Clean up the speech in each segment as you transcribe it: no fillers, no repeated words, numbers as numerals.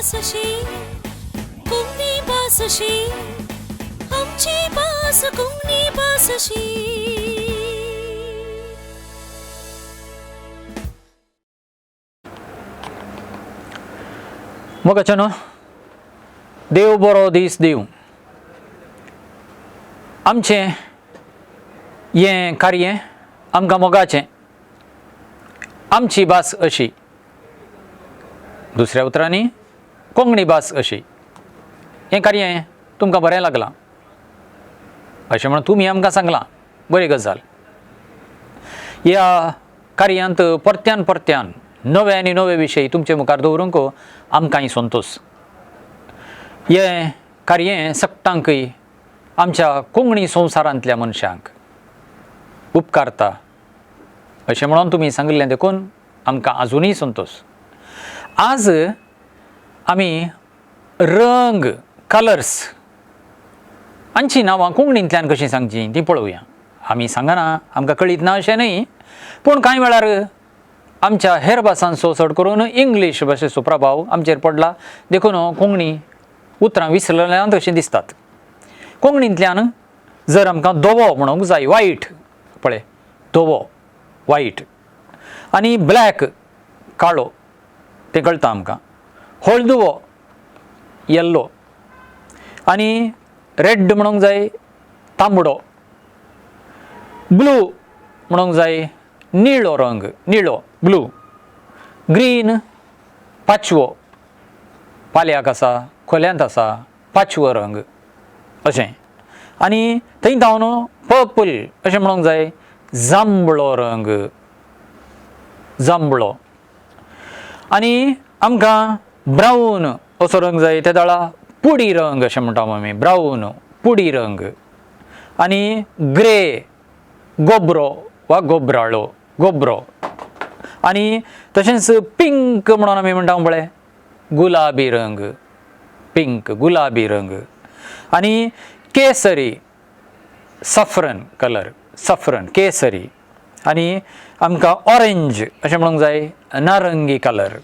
भास अशी, कोंकणी भास अशी, आमची भास कोंकणी भास अशी. मोगाच्यानो, देव बरो दीस दिवं. आमचें हें कार्य आमकां मोगाचें, आमची भास अशी, दुसऱ्या उतरांनी कोंकणी भास अशी, हें कार्य तुमकां बरें लागलां अशें म्हणून तुमी आमकां सांगलां, बरी गजाल. ह्या कार्यांत परत्यान परत्यान नवे आनी नवे विशय तुमचे मुखार दवरूंक आमकांय संतोश. हें कार्य सगटांकय आमच्या कोंकणी संवसारांतल्या मनशांक उपकारता अशें म्हणून तुमी सांगिल्लें देखून आमकां आजुनूय संतोश. आज आमी रंग, कलर्स हांची नांवां कोंकणींतल्यान कशीं सांगचीं तीं पळोवया. आमी सांगना, आमकां कळीत ना अशें न्हय, पूण कांय वेळार आमच्या हेर भासांचो, चड करून इंग्लीश भाशेचो प्रभाव आमचेर पडला, देखून कोंकणी उतरां विसरल्यांत अशीं दिसतात. कोंकणींतल्यान जर आमकां धवो म्हणूंक जाय, वायट, पळय धवो वायट, आनी ब्लॅक काळो, तें कळटा आमकां, हळदुवो येल्लो, आनी रेड म्हणूंक जाय तांबडो, ब्लू म्हणूंक जाय निळो रंग, निळो ब्लू, ग्रीन पाचवो, पाल्याक आसा खोल्यांत आसा पाचवो रंग अशें, आनी थंय धांवन पर्पल अशें म्हणूंक जाय जांबळो रंग, जांबळो, आनी आमकां ब्रावन असो रंग जाय ते दाळा पुडी रंग अशें म्हणटा आमी, ब्रावन पुडी रंग, आनी ग्रे गोबरो वा गोबराळो गोबरो, आनी तशेंच पिंक म्हणून आमी म्हणटा पळय गुलाबी रंग, पिंक गुलाबी रंग, आनी केसरी सफरन कलर, सफरन केसरी, आनी आमकां ऑरेंज अशें म्हणूंक जाय नारंगी कलर,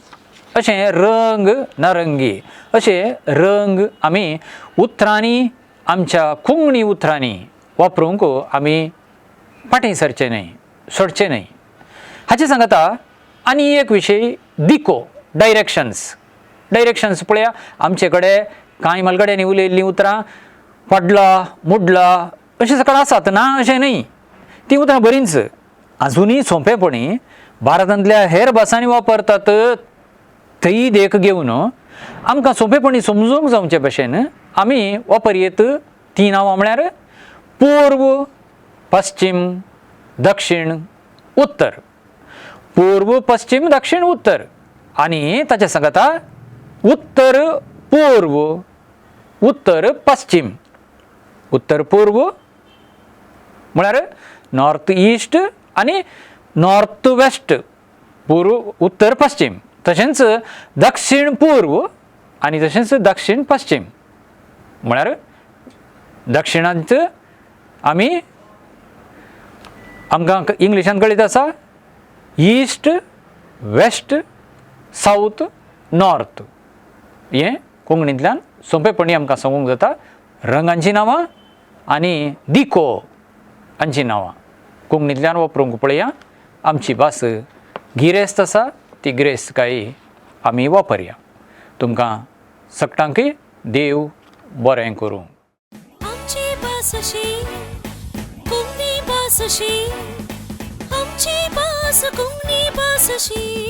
अशें रंग नारंगी अशें रंग आमी उतरांनी, आमच्या कोंकणी उतरांनी वापरूंक आमी फाटीं सरचें न्हय, सोडचें न्हय. हाचें सांगता आनी एक विशय, दिको, डायरेक्शन्स. डायरेक्शन्स पळया, आमचे कडेन कांय म्हालगड्यांनी उलयल्लीं उतरां पडला मुडला अशें सगळें आसात, ना अशें न्हय, तीं उतरां बरींच आजुनूय सोंपेपणी भारतांतल्या हेर भासांनी वापरतात, थंय देख घेवन आमकां सोंपेपणी समजूंक जावचे भशेन आमी वापरयेत. तीं नांवां म्हळ्यार पूर्व, पश्चिम, दक्षिण, उत्तर. पूर्व, पश्चिम, दक्षिण, उत्तर, आनी ताचे सांगता उत्तर पूर्व, उत्तर पश्चिम. उत्तर पूर्व म्हळ्यार नॉर्थ ईस्ट आनी नॉर्थ वेस्ट, पूर्व उत्तर पश्चिम, तशेंच दक्षिण पूर्व आनी तशेंच दक्षिण पश्चिम म्हळ्यार दक्षिणांत आमी आमकां इंग्लिशान कळीत आसा ईस्ट, वेस्ट, सावथ, नॉर्थ. हें कोंकणींतल्यान सोंपेपणी आमकां सांगूंक जाता. रंगांचीं नांवां आनी दिको हांचीं नांवां कोंकणींतल्यान वापरूंक पळया. आमची भास गिरेस्त आसा, ती गिरेस्तकाय आमी वापरया. तुमकां सगटांकय देव बरें करूं. आमची भास अशी, कोंकणी भास अशी, आमची भास कोंकणी भास अशी.